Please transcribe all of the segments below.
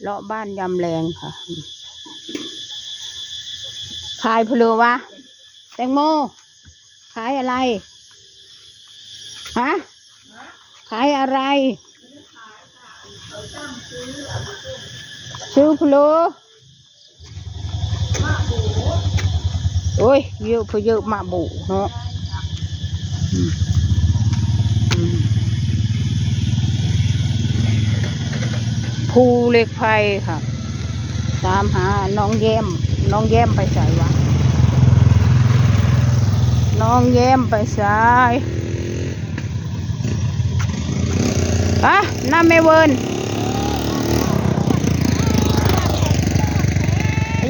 ເລາະບ້ານຍາມແລງຄ່ະ. ຂາຍເຜາລະວະ? ແຕງໂມ ຂາຍອະໄລ? ຮະ? ຂາຍອະໄລ? ຊື້ເຜາລະ? ໂອ້ຍ ເຍອະເຜາເຍີະມະບຸເນາະ. ອືມ ອືມ ພູເຫຼັກໄຟຄ່ະ. ຕາມຫານ້ອງແຍ້ມ. ນ້ອງແຍ້ມໄປໃສວະ? ນ້ອງແຍ້ມໄປໃສ? ອະ ນຳແມ່ເວີນ.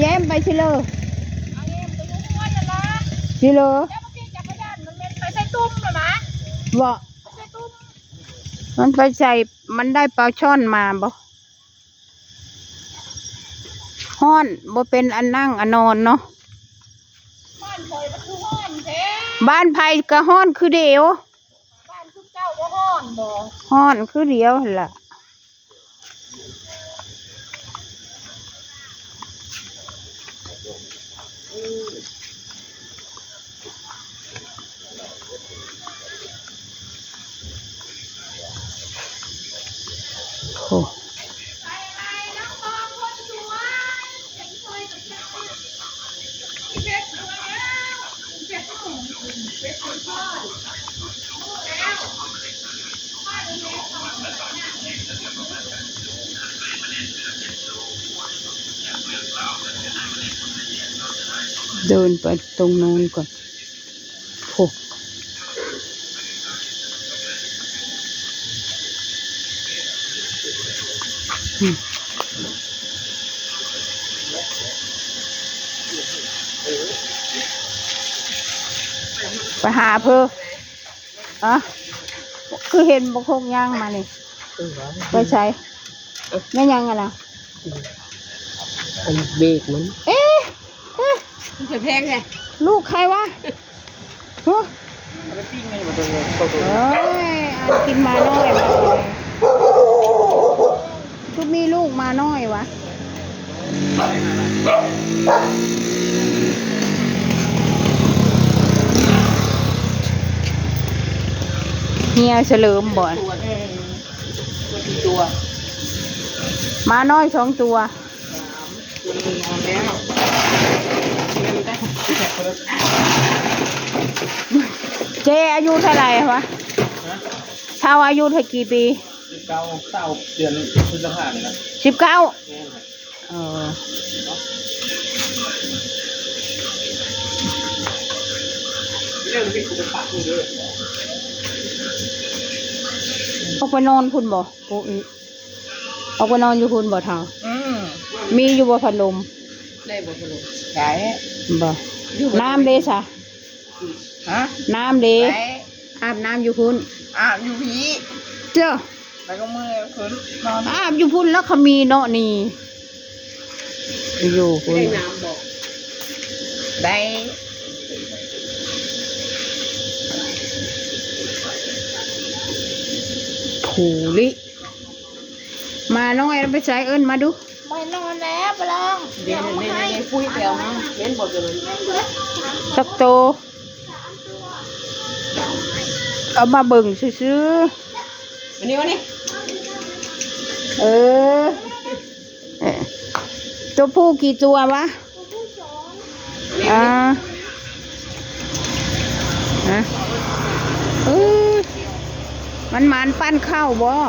ແຍ້ມໄປຊິເລີ? ຊິເລີ? ບໍ່ ມັນໄປໃສ່ ມັນໄດ້ປາຊ່ອນມາບໍ່? ຮ້ອນ ບໍ່ເປັນອັນນັ່ງອັນນອນເນາະ. ບ້ານໃຜກະຮ້ອນຄືດຽວ. ບ້ານຊຸມເຈົ້າບໍ່ຮ້ອນບໍ່? ຮ້ອນຄືດຽວຫັ້ນລະ. ໂອ້ ເດີນໄປຕົງໂນ້ນກ່ອນ. ໂອ້ ອືມ ໄປຫາເພິ່ນ. ຮະ? ຄືເຫັນບັກຫົກຍ່າງມານີ້ ເອີ ໄປໃສ? ແມ່ນຫຍັງຫັ້ນນະ? ອັນເບກມັນ. ເອ ເອ ມັນແພງແທ້. ລູກໃຜວະ? ຮະ? ເອີຍ ອັນກິນໝານ້ອຍມາກ່ອນ. ຄືມີລູກໝານ້ອຍວະ? ເຮຍສະເຫຼີມບໍ່? ໝານ້ອຍສອງຕົວ. ເຈ້ອາຍຸເທົ່າໃດວະ? ເຖົ້າອາຍຸເທົ່າ ກີ່ປີ? ສິບເກົ້າ ຊາວ ເດືອນພຶດສະພານີ້ນະ. ສິບເກົ້າ? ແມ່ນ. ເອີ ອອກໄປນອນພຸ້ນບໍ່? ໂອ້ຍ ອອກໄປນອນຢູ່ພຸ້ນບໍ່ເຖົ້າ? ອືມ ມີຢູ່ບໍ່ພັດລົມ? ໄດ້ບໍ່ພັດລົມ? ໄດ້. ບໍ່ ນ້ຳເດ້ຊະ? ຮະ? ນ້ຳເດ້? ໄດ້. ອາບນ້ຳຢູ່ພຸ້ນ? ອາບຢູ່ພີ້. ເຈົ້າ ແລ້ວກໍເມື່ອຍຂຶ້ນນອນ ອາບຢູ່ພຸ້ນແລ້ວກໍມີເນາະນີ້ ຢູ່ພຸ້ນ. ໄດ້ນ້ຳບໍ່? ໄດ້. ພູລິ ໝານ້ອຍໄປໃສ? ເອີ້ນມາດູ. ໄປນອນແລ້ວ ໄປລອງ ດຽວເອົາມາໃຫ້. ປຸ້ຍແປເອົາມາ ເຫັນບໍ່ຕົວນັ້ນ? ຈັກໂຕ? ເອົາມາເບິ່ງຊື່ໆ. ມານີ້ ມານີ້. ເອີ ເອີ ຕົວຜູ້ກີ່ຕົວວະ? ອາ ຮະ? ເອີ ມັນໝານປັ້ນເຂົ້າບໍ່?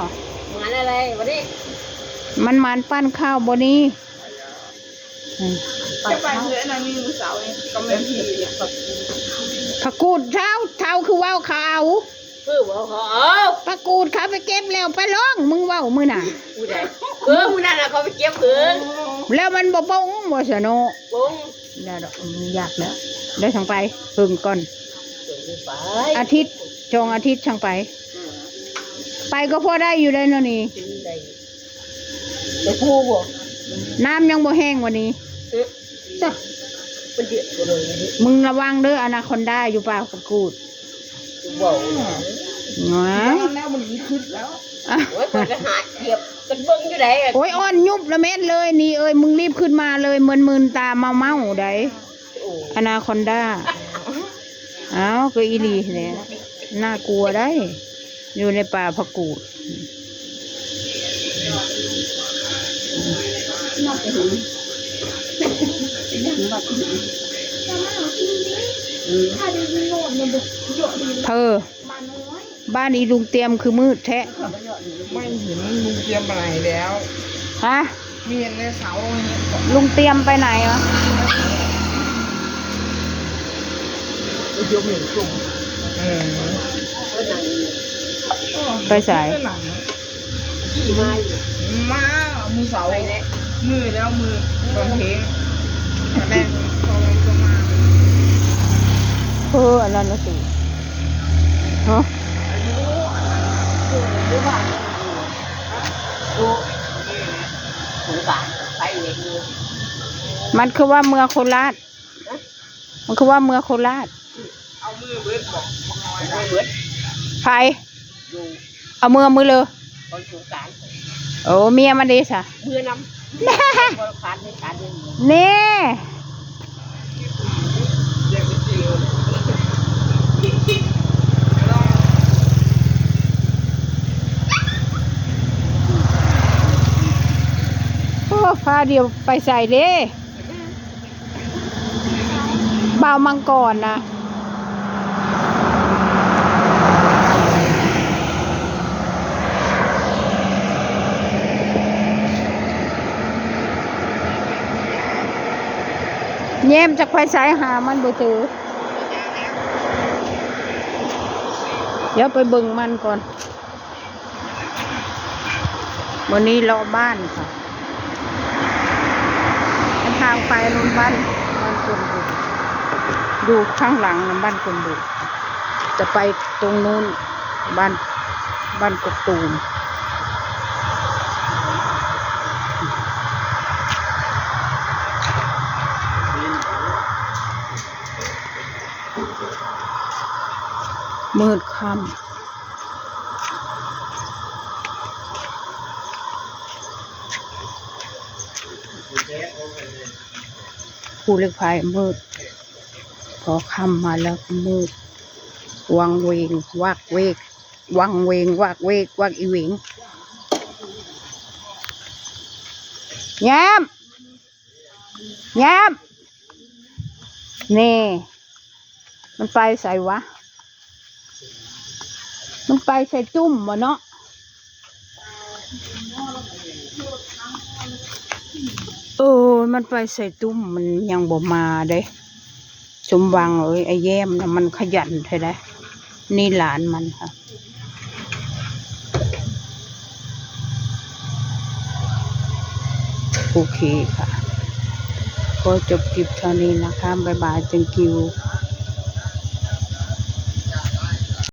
ໝານອະໄລວະນີ້? ມັນໝານປັ້ນເຂົ້າບໍ່ນີ້? ອືມ ຈະໄປເຮືອນອັນນີ້ມື້ເຊົ້ານີ້ ກໍແມ່ນທີ່ ຜັກກູດເທົ້າ ເທົ້າຄືເວົ້າເຂົາເອົາ. ຄືວ່າເຂົາເອົາ ຜັກກູດເຂົາໄປເກັບແລ້ວ ໄປລອງ ມຶງເວົ້າມື້ນັ້ນ. ຜູ້ໃດ? ເອີ ມື້ນັ້ນນະເຂົາໄປເກັບເພິ່ນ ແລ້ວມັນບໍ່ປົງວ່າຊັ້ນເນາະ. ປົງ ຢ່າດອກ ອືມ ຢາກແລ້ວ ໄດ້ຈັ່ງໄປເບິ່ງກ່ອນ. ອາທິດ ສອງອາທິດຈັ່ງໄປ. ອືມ ໄປກໍພໍໄດ້ຢູ່ໄດ໋ເນາະນີ້. ໄດ້ ໄປພູບໍ່? ນ້ຳຍັງບໍ່ແຫ້ງວະນີ້? ເອີ ຈ້ະ ມັນເດືອດບໍ່ໂດນ. ມຶງລະວັງເດີ ອານາຄອນດາຢູ່ປ່າຜັກກູດ. ເວົ້າ ອືມ ງາ ແລ້ວມັນມີຄລິບແລ້ວ. ໂອ້ຍ ຂ້ອຍໄປຫາເກັບ ກໍເບິ່ງຢູ່ໃດ ໂອ້ຍ ອ່ອນຍຸບລະແມ່ນເລີຍ ນີ້ເອີຍ ມຶງລີບຂຶ້ນມາເລີຍ ມຶນໆ ຕາເມົາໆ ໃດ ໂອ້ ອານາຄອນດາ. ອ້າວ ກໍອີ່ຫຼີແຫຼະ ໜ້າກົວໃດ ຢູ່ໃນປ່າຜັກກູດ. ເພີ ບ້ານອີລຸງຕຽມຄືມືດແທ້. ໄມ່ເຫັນລຸງຕຽມໄປໄຫນແລ້ວ ຮະ? ມີເຫັນແຕ່ເສົາ ລຸງຕຽມໄປໄຫນວະ? ເອີ ໄປໃສ? ມາມື້ເສົາ ມື້ແລ້ວ ມື້ຕອນເພງ ຕອນແລງ ຕອນແລງກໍມາ. ເອີ ອັນນັ້ນນະຕິ ຮະ? ມັນຄືວ່າເມືອໂຄລາດ ມັນຄືວ່າເມືອໂຄລາດ. ເອົາມືເບິດບໍ່? ເອົາມືເບິດ ໃຜ? ເອົາມື ເອົາມືເລີຍ ຕອນສົງການ. ໂອ້ ເມຍມັນເດຊະ? ເມືອນຳ ບໍ່ຜ່ານໃນການເດີນ. ແນ່ ໂອ້ ພາດຽວໄປໃສເດ້? ບ່າວມັງກອນນະ ແຍ້ມຈັກໄປໃສ ຫາມັນບໍ່ເຈີ. ດຽວໄປເບິ່ງມັນກ່ອນ. ມື້ນີ້ເລາະບ້ານຄ່ະ ເປັນທາງໄປໂນນ ບ້ານ ບ້ານກົນບຸ ຢູ່ຂ້າງຫຼັງນຳບ້ານກົນບຸ ຈະໄປຕົງໂນ້ນ ບ້ານ ບ້ານກົກຕູມ. ມືດຄ່ຳ. ພູເຫຼັກໄຟມືດ ພໍຄ່ຳມາແລ້ວກໍມືດ ວັງເວງ ວັກເວກ ວັງເວງ ວັກເວກ ວັກອີເວງ. ແຍ້ມ! ແຍ້ມ! ນີ້ ມັນໄປໃສວະ? ມັນໄປໃສ່ຕຸ້ມບໍ່ເນາະ? ເອີ ມັນໄປໃສ່ຕຸ້ມ ມັນຍັງບໍ່ມາເດ້. ສົມຫວັງເອີຍ ອ້າຍແຍ້ມນະ ມັນຂະຫຍັນແທ້ໃດ. ນີ້ຫຼານມັນຄ່ະ. ໂອເຄຄ່ະ ຂໍຈົບຄລິບເທົ່ານີ້ນະຄະ ບາຍບາຍ thank you.